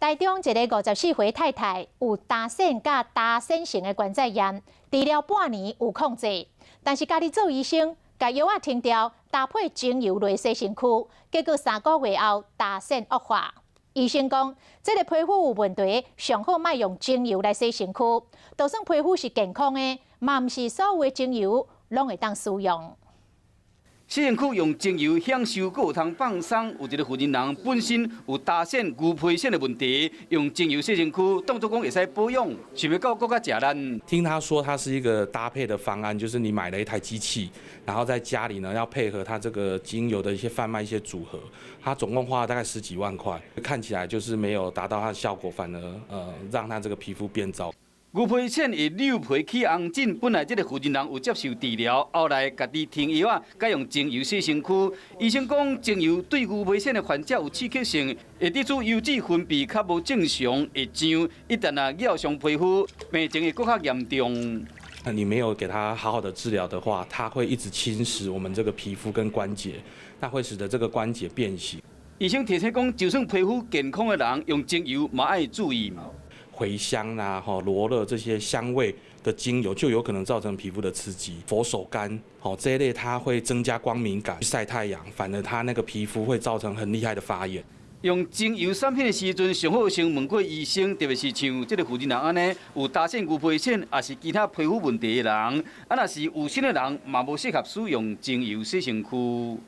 台中一个54歲太太有焦癬佮焦癬性的關節炎，治療半年有控制，但是家己做醫生，共藥仔停掉，搭配精油來洗身軀，結果3個月後焦癬惡化。醫生講，這个皮膚有問題，上好莫用精油來洗身軀。就算皮膚是健康的，嘛毋是所有的精油攏會當使用。洗身軀用精油享受，閣有通放鬆。有一个婦人人本身有焦癬、牛皮癬的問題，用精油洗身軀，當作講會使保養，想袂到閣較食力。聽他說，它是一個搭配的方案，就是你買了一台機器，然後在家裡呢要配合它這個精油的一些販賣一些組合，他總共花了大概十幾萬塊，看起來就是沒有達到它的效果，反而讓他這個皮膚變糟。牛皮癬會扭皮起紅疹，本來這个婦人人有接受治療，後來家己停藥仔，改用精油洗身軀。醫生講，精油對牛皮癬的患者有刺激性，會致使油脂分泌較無正常，會脹。一旦若咬傷皮膚，病情會閣較嚴重。那你沒有給他好好的治療的話，它會一直侵蝕我們這個皮膚跟關節，那會使得這個關節變形。醫生提醒講，就算皮膚健康的人用精油嘛愛注意。茴香啦、吼羅勒這些香味的精油就有可能造成皮膚的刺激。佛手柑，吼這一類它會增加光敏感，曬太陽反而它那個皮膚會造成很厲害的發炎。用精油產品的時陣，上好先問過醫生，特別是像這个婦人人按呢，有焦癬、牛皮癬，抑是其他皮膚問題的人，啊，若是有身的人，嘛無適合使用精油洗身軀。